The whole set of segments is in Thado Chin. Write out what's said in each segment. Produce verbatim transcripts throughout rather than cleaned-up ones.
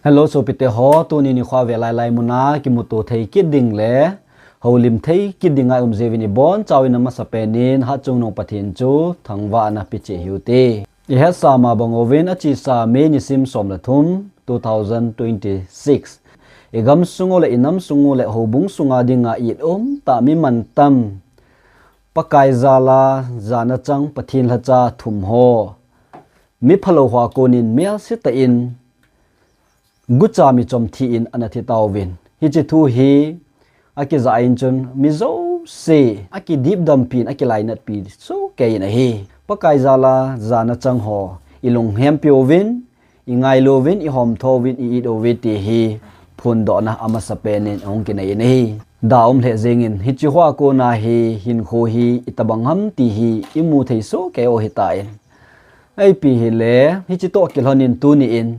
Hello, sopite ho, tuni nikho a velai lai muna kimuto thei kit ding le houlim thei kit ding a i um jiuvin, ibon chauvin amasapen in Hatchungnung Pathen chu thangvah na pe cheh hiu te. I hetsa ma bang uvin, achesa May nisim som le thum, two thousand twenty-six, i gamsung u le i namsung u le houbung sunga dinga it um tah mi mantam, Pakai jal a jana chang Pathen lhacha thum ho, mi phalou ho a konin melse tah in gucha michom thi in ana thi tauvin, hiche thu hi akijah in chun mi jouse akidipdampi in, akilainatpi sohkei in ahi. Pakai jal a jana chang ho i lunghempi uvin, i ngailu uvin, i homtho uvin, i it uve ti hi phondohna amasapen in ahung kinei in ahi. Da um lheh jeng in, hiche ho a kona hi hinkho hi itobang ham ti hi i mu thei sohkei u ahitan. Ipi hile, hiche toh kilhon in tuni in,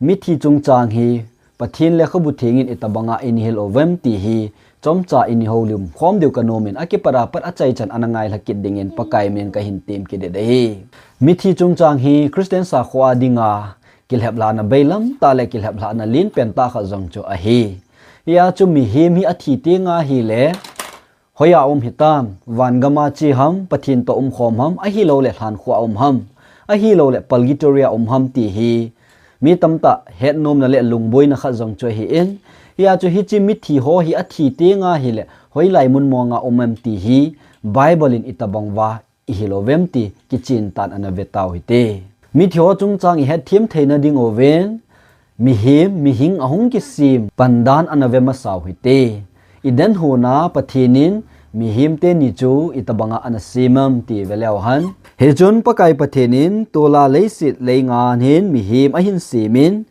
mithi chungchang hi Pathen Lekhabu Theng in itobang a eihil uvem ti hi chomcha in i houlim khom diu kanom in, akipat a pat achaichan ana ngailha kit dingin Pakai min kahin tem kit ding ahi. Mithi chungchang hi Christian sakho a dinga kilheplhahna bailam tah le kilheplhahna lenpen tah khat jong chu ahi. Hia chu mihem hi athi teng ahile, hoiya um hitam, vangam a che ham, Pathen toh umkhom ham, ahilouleh lhankhuh a um ham, ahilouleh purgatory a um ham ti hi mi tamtah hetnomna le lungboina khat jong chu ahin, hia chu hiche mithi ho hi athi teng ahile hoilai mun mong a um em ti hi Bible in itobang uva eihil uvem ti kichen tah in ana ve tau hite. Mithi ho chungchang i hetthem theina ding uvin, mihem, mihing ahung kisem pan dan ana ve masau hite. I dinmun a Pathen in mihem teni chu itobang a ana sem em ti ve leu hen, hichun Pakai Pathen in tol a leiset leingan hin mihem ahin sem in,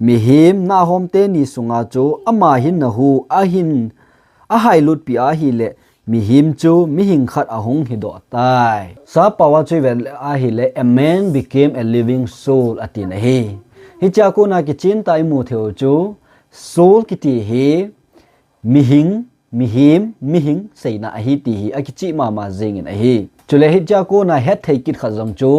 mihem nahhom teni sunga chu ama hinna hu ahin, ahailutpi ahile, mihem chu mihing khat ahung hidoh tai. Sappao a chu i vet ahile, a man became a living soul atin ahi. Hiche a kona kichen tah a i mu thei u chu, soul kiti hi mihing, mihem, mihing seina ahi ti hi akicheh mama jeng in ahi. Chule hiche a kona hetthei kit khat jong chu,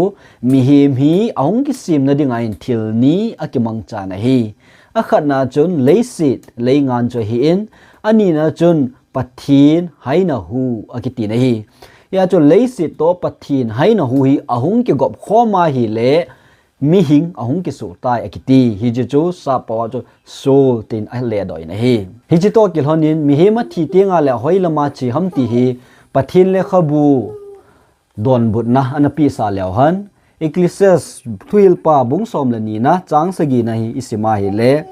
mihem hi ahung kisemna dinga hin thil ni akimangchan ahi. Akhatna chun leiset leingan chu ahin, anina chun Pathen haina hu akitin ahi. Hia chu leiset toh Pathen haina hu hi ahung kigop khom ahile, mihing ahung kisoh tai akiti. Hiche chu sappao a chu soul tin aledoh in ahi. Hiche toh kilhon in, mihem athi teng ahile hoilam a che ham ti hi Pathen Lekhabu donbutna ana pehsa leu hen, Ecclesiastes thuhilpa bung som le ni na chang sagi na hi i sim ahile,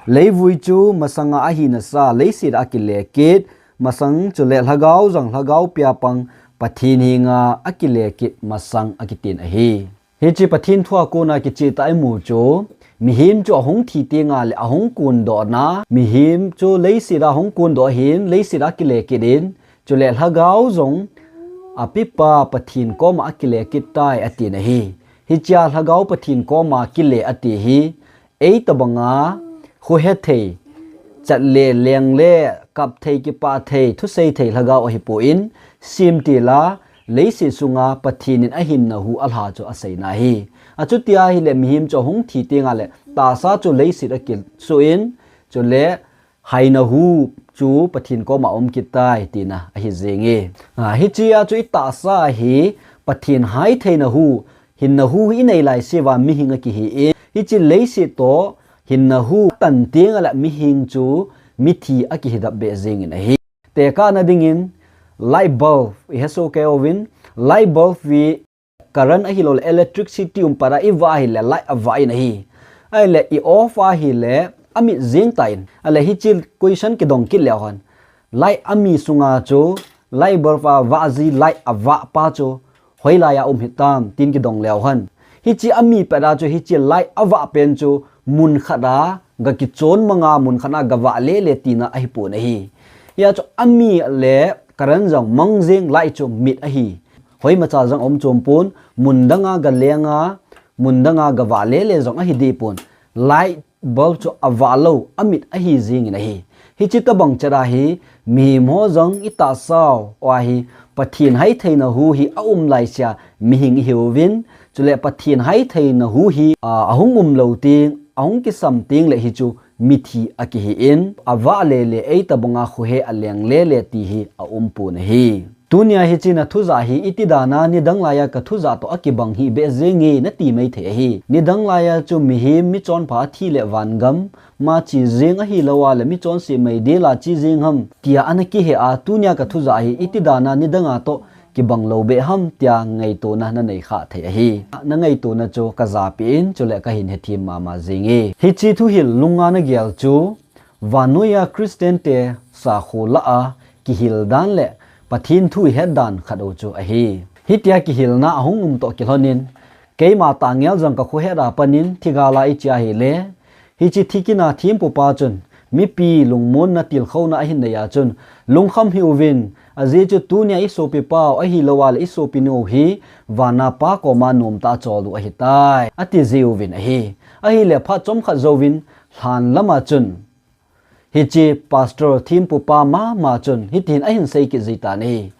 leivui chu masanga ahina sa leiset a akile kit masang, chule lhagao jong lhagao pia pang Pathen henga akile kit masang akitin ahi. Hiche Pathen thu a kona kicheh tah a i mu chu, mihem chu ahung thi teng ahile ahung kondohna, mihem chu leiset a ahung kondoh ahin, leiset a akile kit in, chule lhagao jong apepa Pathen koma akile kit tai atin ahi. Hiche a lhagao Pathen koma kile ati hi, eitobang a khohe thei, chat le leng le kap thei, kipah thei, thusei thei lhagao ahipon, semtil a leiset sunga Pathen in ahinna hu alha chu aseina ahi. Achuti ahile mihem chu ahung thi teng ahile tahsa chu leiset a akisoh in, chule haina hu chu Pathen koma um kit tai tina ahi jenge. A, hiche a chu i tahsa hi Pathen haitheina hu, hinna hu hi i nei laiseuva mihing akihin, hiche leiset toh hinna hu atan teng ahile mihing chu mithi akihidap beh jeng in ahi. Tekahna dingin, light bulb i hesoh kei uvin, light bulb hi current ahilouleh electricity um pat a i vah ahile light avah in ahi. Ahile i off ahile amit jeng tan. Ahile hiche question kidong kit leu hen, light ami sunga chu light bulb a vah ji light avah pa chu hoilai a um hitam tin kidong leu hen, hiche ami pet a chu hiche light avah pen chu mun khat a ga kichon manga mun khat a ga vah lele tina ahipon ahi. Hia chu ami le current jong mang jeng, light chu mit ahi. Hoimacha jong aum chom pon, mun dang a ga leng a, mun dang a ga vah lele jong ahi deh pon. Light bulb chu avah lou, amit ahi jeng in ahi. Hiche tobang chet a hi, mihem ho jong i tahsa uva hi Pathen haitheina hu hi aum laisea mihing i hiuvin, chule Pathen haitheina hu hi, a, ahung um lou teng, ahung kisam teng le hichu mithi akihi in, avah lele eitobanga khohe aleng lele ti hi aumpon ahi. Tunia hiche na thujah hi iti dana nidang laiya ka thujah toh akibang hih beh jenge nati mai thei ahi. Nidang laiya chu mihem michonpha athi le vangam ma che jeng ahilou a le michonse meidil a che jeng ham tia ana kihe a, tunia ka thujah hi iti dana nidanga toh kibang lou beh ham tia ngaitona nanei khah thei ahi. Nangaitona chu kajapeh in, chule kahin hethem mama jenge. Hiche thuhil lunga nagel chu vannoiya Christian te sakho lah a kihil dan le Pathen thu ihet dan khat u chu ahi. Hitia kihilna ahung um toh kilhonin, keima tah ngel jong ka khohet a panin thigala iche ahile, hiche thikina thempupa chun mipi lungmonna tilkhouna ahin neiya chun, lungkham hih uvin, ajeh chu tunia isopipau ahilou a le isopinu hi vana Pa koma nomtah a chol u ahitai, ati jiuvin ahi. Ahile phat chomkhat jouvin lhan lama chun hiche pastor thempupa mama chun hitihin ahin sei kit jitan ahi.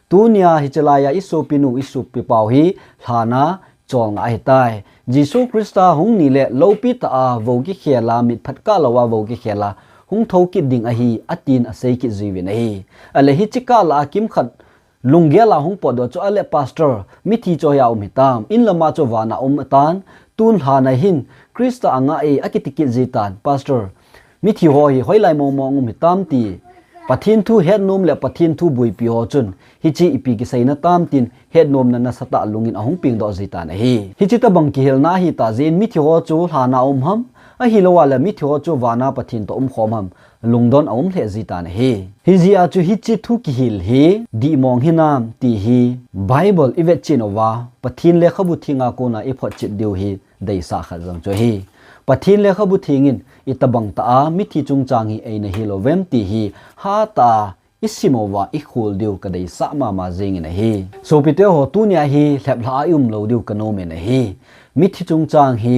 Tunia hiche laiya isopinu isopipau hi lhana cholngah ahitai. Jesu Christa hung nile loupitah a vou kikhel a, mitphat kah louva vou kikhel a hung thou kit ding ahi, atin asei kit jiuvin ahi. Ale hiche kah lah a kimkhat lunggel a hung potdoh chu, ale pastor, mithi chu hoiya um hitam? In lama chu vana um atan, tun lhana hin Christa angah e akiti kit jitan, pastor, mithi ho hi hoilai mongmong um hitam ti Pathen thu hetnom le Pathen thu boipi ho chun hiche ipi kiseina tam tin hetnomna nasatah lungin ahung pengdoh jitan ahi. Hiche tobang kihilna ahitah jeh in mithi ho chu lhana um ham, ahilou a le mithi ho chu vana Pathen toh umkhom ham, lungdon aum lheh jitan ahi. Hijeh a chu hiche thu kihil hi dihmong hinam ti hi Bible ivetchen uva Pathen lekhabu thenga kona iphotchen diu hi deisah khat jong chu ahi. Pathen lekhabu thengin itobang tah a mithi chungchang hi eina hil uvem ti hi hatah a isim uva ikhol diu kadeisah mama jengin ahi. Sopite ho, tunia hi lheplhah a ium lou diu kanomin ahi. Mithi chungchang hi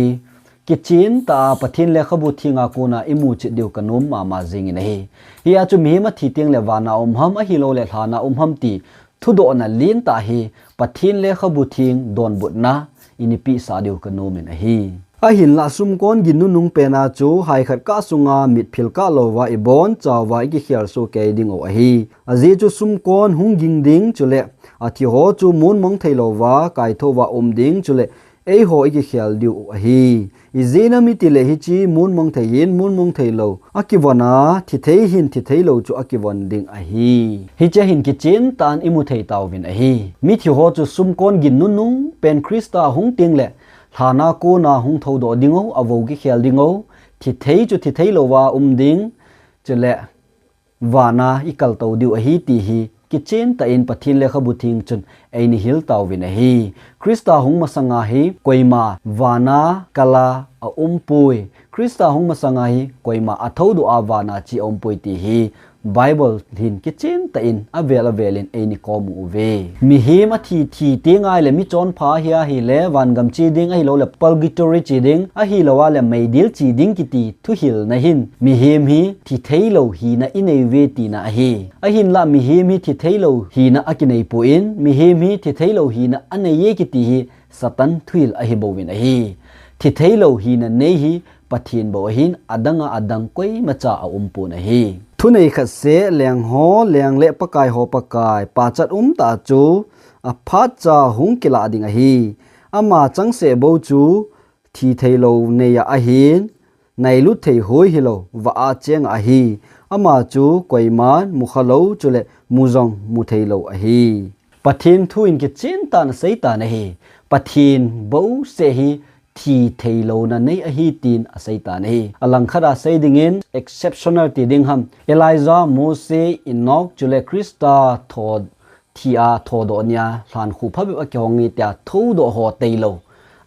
kichen tah a Pathen lekhabu thenga kona imuchet diu kanom mama jengin ahi. Hia chu mihem athi tengle vana um ham, ahilou le lhana um ham ti thudohna lentah hi Pathen lekhabu theng donbutna in ipehsah diu kanomin ahi. Ahinlah sumkon gin nunung pena chu haikhat kah sunga mitphil kah louva ibonchauva ikikhel soh kei dingu ahi. Ajeh chu sumkon hung ging ding, chule athi ho chu monmang theilouva kaithouva um ding, chule eiho ikikhel diu ahi. Ijeh inem itile hiche monmang thei hin monmang theilou akivon a, thithei hin thitheilou chu akivon ding ahi. Hiche hin kichen tah in imu thei tauvin ahi. Mithi ho chu sumkon gin nunung pen Christa hung tengle lhana kona hung thoudoh dingu, avou kikhel dingu, thithei chu thitheilouva um ding, chule vana ikaltou diu ahi ti hi kichen tah in Pathen lekhabu theng chun eina hil tauvin ahi. Christa hung masanga hi koima vana kal a aumpoi. Christa hung masanga hi koima athoudoh a vana che aumpoi ti hi Bible hin kichen tah in avel avelin eina kom uve. Mihem athi thi tengle michonpha ahi ahile vangam che ding, ahilou le purgatory che ding, ahilou a le meidil che ding kiti thuhilna hin mihem hi thitheilou hina inei uve tina ahi. Ahinlah mihem hi thitheilou hina akinei pon, mihem hi thitheilou hina anei e kiti hi Satan thuhil ahi bouvin ahi. Thitheilou hina nei hi Pathen bou ahin, adanga adang koimacha aumpon ahi. Thunei khat seh, leng ho leng le Pakai ho Pakai, pachat umtah chu aphatcha hung kilah ding ahi. Ama changseh bou chu thitheilou neiya ahin, nailut thei hoi hilou, vah a chenga ahi. Ama chu koiman mukhalou, chule mu jong mutheilou ahi. Pathen thu in kichen tah in aseitan ahi. Pathen bouseh hi thitheilouna nei ahi tin aseitan ahi. Alangkhat a sei dingin exceptional ti ding ham, Elijah, Mose, Enoch, chule Christa tho thi a thodoh nia lhankhuh phabep akihong e tia thoudoh ho tailou,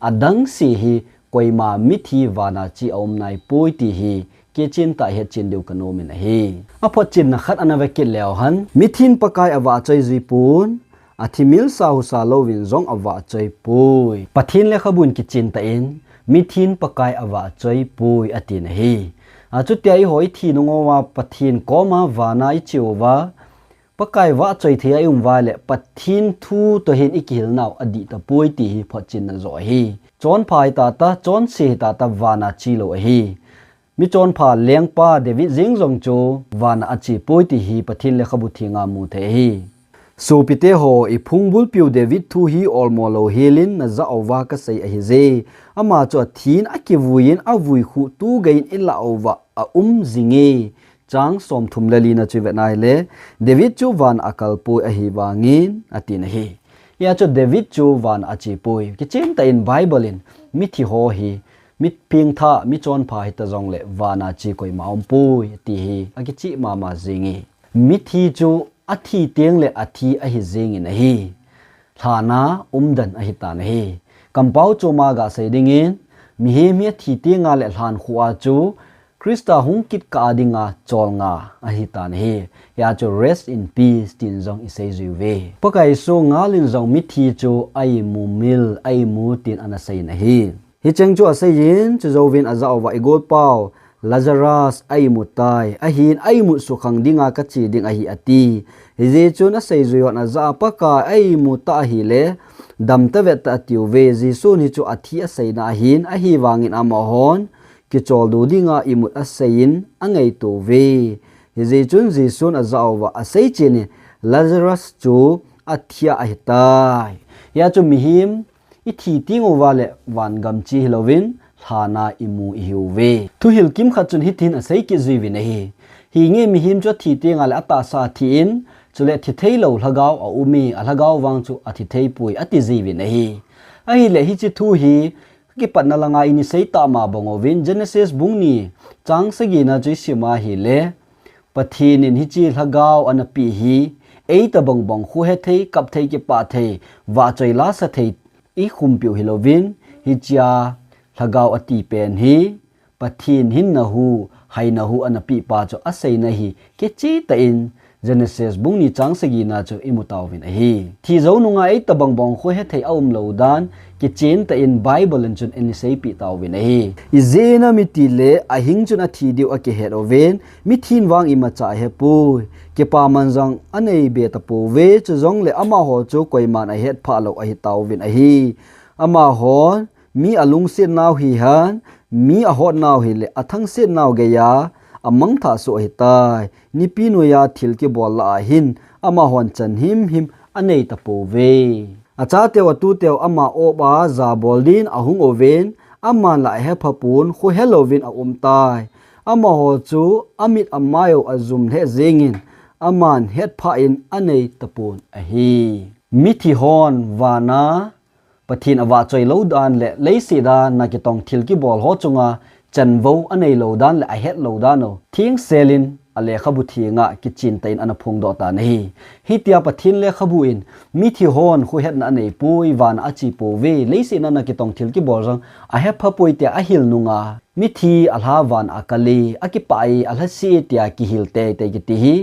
adangse hi koima mithi vana che aum naipoi ti hi kichen tah a hetchen diu kanomin ahi. Aphotchenna khat ana vekit leu hen, mithin Pakai avahchoi jipon, athi milsa husa louvin jong avahchoi poi. Pathen lekhabun kichen tah in, mithin Pakai avahchoi poi atin ahi. Achutia eiho ithi nungouva Pathen koma vana icheuva, Pakai vahchoi thei a ium uva le Pathen thu toh hin ikihilnau adih tapoi ti hi photchenna joh ahi. Chonpha hitata, chonse hitata vana chelou ahi. Michonpha lengpa David jeng jong chu vana achepoi ti hi Pathen lekhabu thenga mu thei ahi. Sopite ho, iphung bulpiu David thu hi olmo louhelin najah uva kasei ahije. Ama chu athin akivuiyin avuikhuh tugeiyin ilah uva aum jinge. Chang somthum le lina chu ivet na hile, David chu vana akalpoi ahivangin atin ahi. Hia chu David chu vana achepoi. Kichentah in Bible in mithi ho hi, mipengthah, michonpha hita jongle vana che koima aumpoi ti hi akicheh mama jinge. Mithi chu athi tengle athi ahi jengin ahi. Lhana umden ahitan ahi. Kampao choma gasei dingin, mihem hi athi tenga le lhankhuh a chu Christa hung kit kah a dinga cholngah ahitan ahi. Hia chu rest in peace tin jong isei jiuve. Pakai Jesu ngalin jong mithi chu a-imumil, a-imu tin anaseiyin ahi. Hicheng chu aseiyin, chujouvin ajah uva, igolpau Lazarus a-imutai, ahin a-imut sukhang dinga kache ding ahi ati. Hijeh chun aseijui hon ajah a, Pakai, a-imu tah ahile damta vetta atiuve. Jesun hichu athi aseina ahin, ahivangin amahon kicholdo dinga imut aseiyin angaitouve. Hijeh chun Jesun ajah uva aseichenin, Lazarus chu athia ahitai. Hia chu mihem ithi tenguva le vangam che hilouvin lhana imu ihiuve. Thuhil kimkhat chun hitin asei kit jiuvin ahi. Hinge mihem chu athi tenga le atahsa athin, chule thitheilou lhagao aume, alhagao vang chu athitheipoi ati jiuvin ahi. Ahile hiche thu hi kipatna langa ini seitah ma bang uvin, Genesis bung ni chang sagina chu isim a hile, Pathen in hiche lhagao anapeh hi eitobang bang khohethei, kapthei, kipahthei, vahchoi lasa thei ikhumpiu hilouvin, hichea lhagao atipen hi Pathen hinna hu, haina hu anapehpa chu aseina hi kichentah in Genesis bung ni chang sagina chu imutauvin ahi. Thijou nunga eitobang bang khohethei aumlou dan kichentah in Bible in chun eiseipeh tauvin ahi. Ijeh inem itile ahing chun athi diu akihet uvin, mithin vang imacha ahepoi. Kipaman jong aneibe tapouve, chujongle amaho chu koiman ahetphah lou ahitauvin ahi. Amahon mi alungsetnau hihen, mi ahotnau hile athangsetnau geiya amangthah soh ahitai. Nipi noiya thil kibol lah a hin amahon chan himhim anei tapouve. Achateu atuteu ama op a jabol din ahung uvin, aman la ahephapon, khohelouvin aumtai. Amaho chu amit amaio ajum lheh jengin, aman hetphah in anei tapon ahi. Mithi hon vana Pathen avahchoi lou dan le leiset a ana kitong thil kibol ho chunga chanvou aneilou dan le ahetlou dan u thengselin alekhabu thenga kichentah in ana phongdoh tan ahi. Hitia Pathen lekhabu in mithi hon khohetna aneipoi, vana achepouve, leiset a ana kitong thil kibol jong ahephapoi tia ahil nunga mithi alha vana akale, akipah e, alhase tia kihil teitei kiti hi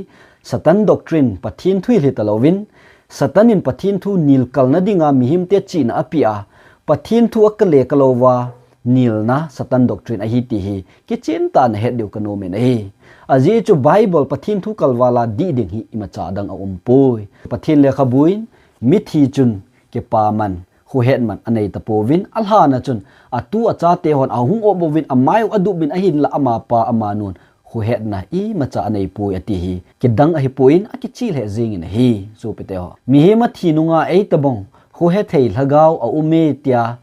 Satan doctrine, Pathen thuhil hitalouvin, Satan in Pathen thu nilkalna dinga mihemte chihna apeh a, Pathen thu akale kalouva nilna Satan doctrine ahi ti hi kichentah in nahet diu kanomin ahi. Ajeh chu Bible Pathen thu kalval a dih ding hi imacha dang aumpoi. Pathen lekhabu in mithi chun kipaman, khohetman anei tapouvin, alhana chun atu achate hon ahung op uvin, amaio adupin ahinla amapa amanu'n khohetna imacha aneipoi ati hi kidang ahipon akicheh lheh jengin ahi, sopite ho. Mihem athi nunga eitobang khohethei lhagao aume tia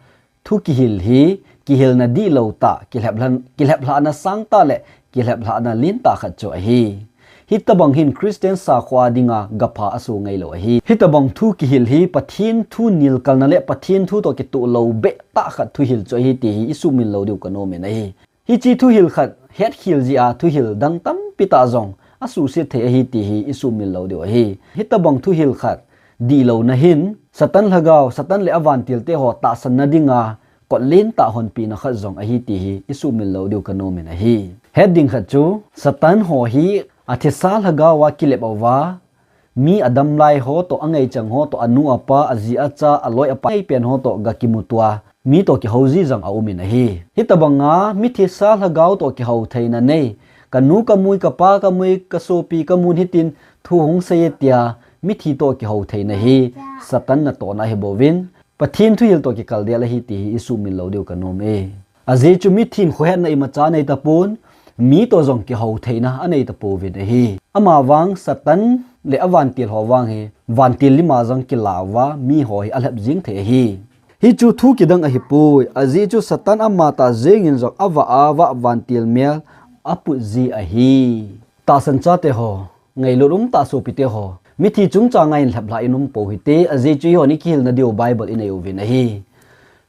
thu kihil hi kihilna dihlou tah, kilheplhah, kilheplhahna sangtah le kilheplhahna lentah khat chu ahi. Hitobang hin Christian sakhoa dinga gapha aso ngailou ahi. Hitobang thu kihil hi Pathen thu nilkalna le Pathen thu toh kitoh lou behtah khat thuhil chu ahi ti hi isuhmil lou diu kanomin ahi. Hiche thuhil khat hetkhel jeh a thuhil dang tampi tah jong asuhset thei ahi ti hi isuhmil lou diu ahi. Hitobang thuhil khat dihlouna hin Satan lhagao, Satan le avantilte ho tahsanna dinga kot lentah honpina khat jong ahi ti hi isuhmil lou diu kanomin ahi. Het ding khat chu, Satan ho hi athisa lhagao a kilep uva, mi adamlai ho toh, angaichang ho toh, anu apa, aji acha, aloi apai pen ho toh gakimuto a, mi toh kihou jijang aumin ahi. Hitobanga mithisa lhagao toh kihou theina nei, kanu kamui, kapa kamui, kasopi kamun hitin thu hung seiye tia mithi toh kihou theina hi Satan natohna ahibouvin, Pathen thuhil toh kikaldel ahi ti hi isuhmil lou diu kanom e. Ajeh chu mithin khohetna imacha nei tapon, mi toh jong kihou theina anei tapouvin ahi. Amavang Satan le avantil ho vang hi vantil lima jong kila uva mi ho hi alhep jing thei ahi. Hichu thu kidang ahipoi, ajeh chu Satan amatah jengin jong avah a vah vantil mel aput ji ahi. Tahsan chate ho, ngailut umtah sopite ho, mithi chungchang a hin lheplhah in um pou hite, ajeh chu eihon ikihilna diu Bible inei uvin ahi.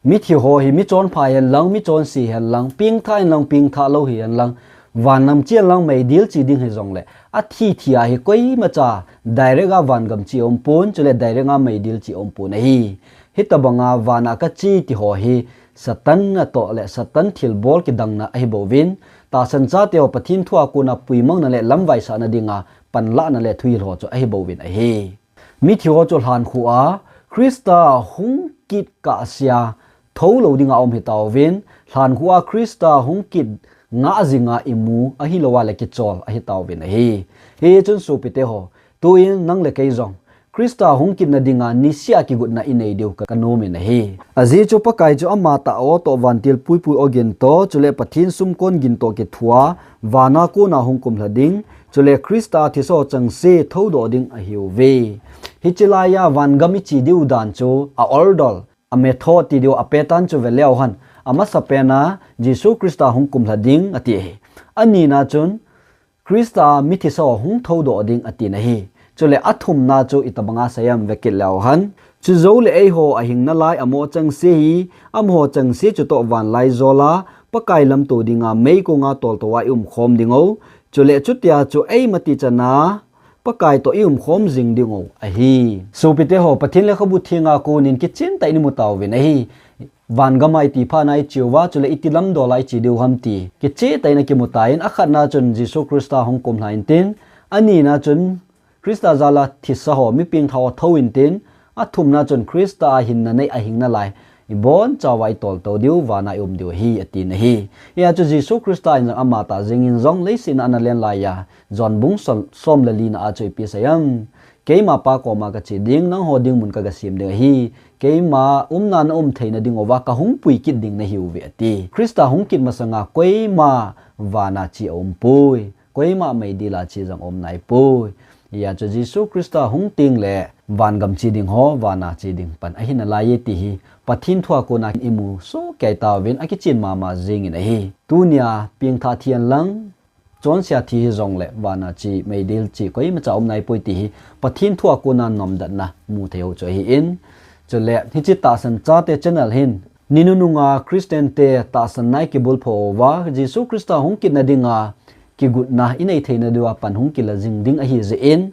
Mithi ho hi michonpha hihen lang, michonse hihen lang, pengthah hihen lang, pengthah lou hihen lang, vangam che hihen lang, meidil che ding hijongle, athi thi a hi koimacha direct a vangam che aumpon, chule direct a meidil che aumpon ahi. Hitobanga van a kache ti ho hi Satan natoh le Satan thilbol kidangna ahibouvin, tahsan chate ho Pathen thu a kona puimangna le lamvaisahna dinga panlahna le thuhil ho chu ahibouvin ahi. Mithi ho chu lhankhuh a Christa hung kit kahsea thoulou dinga um hitauvin, lhankhuh a Christa hung kit ngah jinga imu ahilou a le kichol ahitauvin ahi. Hichun sopite ho, tuin nang le kei jong Christa hung kitna dinga nisea kigotna inei diu ka, kanomin ahi. Ajeh chu Pakai chu amatah o toh vantil puipui ogin toh, chule Pathen sumkon gin toh kithua, vana kona hung kumlha ding, chule Christa thisa ho chengse thoudoh ding ahiuve. Hiche laiya vangam iche diu dan chu a order, a method ti diu a pattern chu veleu hen, amasapen a Jesu Christa hung kumlha ding ati ahi. Anina chun Christa mithisa ho hung thoudoh ding atina ahi. Chule athumna chu itobanga seiyem vekit leu hen. Chujouleh eiho ahing nalai amo chengse hi, amaho chengse chutoh vanlaijol a Pakai lamto dinga meikonga toltou a iumkhom dingu. Chule chutia chu eima tichana Pakai toh iumkhom jing dingu ahi. Sopite ho, Pathen lekhabu thenga konin kichentah in imutauvin ahi. Vangam a iti phatna icheuva, chule iti lamdol a iche diu ham ti kichentah in akimutan, akhatna chun Jesu Christa hung kumlha intin, anina chun Christa jal a thisa ho, mipengthah ho thou intin, athumna chun Christa a hinna nei ahing nalai ibonchauva itoltou diu, vana ium diu ahi, atina ahi. Hia chu Jesu Christa in jong amatah jengin jong leiset a ana len laiya, John bung som, som le lina a chu ipi asei em? Keima Pa koma kache ding, nangho ding mun kagasem ding ahi. Keima umna naum theina dinguva kahung pui kit ding nahiuve ati. Christa hung kit masanga koima vana che aumpoi. Koima meidil a che jong aum naipoi. Hia chu Jesu Christa hung tengle vangam che ding ho, vana che ding pan ahi nalaiye ti hi Pathen thu a kona imu sohkei tauvin, akichen mama jengin ahi. Tunia pengthah thi hen lang, chonsea thi hijongle vana che, meidil che koimacha aum naipoi ti hi Pathen thu a kona nomdatna mu thei u chu ahin. Chule hiche Tahsan Chate channel hin ni nununga Christian te tahsanna ikibulphu uva, Jesu Christa hung kitna dinga kigotna inei theina diuva pan hung kila jing ding ahijeh in,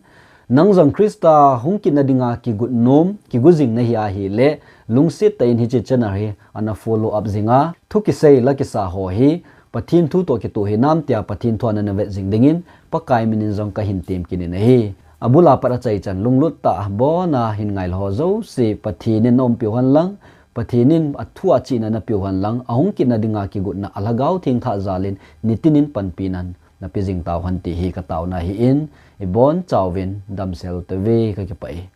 nang jong Christa hung kitna dinga kigot nom, kigo jing nahi ahile, lungset tah in hiche channel hi ana follow up jinga, thu kisei la kisa ho hi Pathen thu toh kitoh hinam tia Pathen thu a nana vet jing dingin Pakai minin jong kahin temkit in ahi. Abul a pat achaichan lunglut tah a abona hin ngailha ho jouse Pathen in naumpiu hen lang, Pathen in athu a chihna napeu hen lang, ahung kitna dinga kigotna a Lhagao Theng thah jal in nitin in panpina nape jing tauhen ti hi kataona ahin, ibonchauvin damsel ute ve, kakipah e.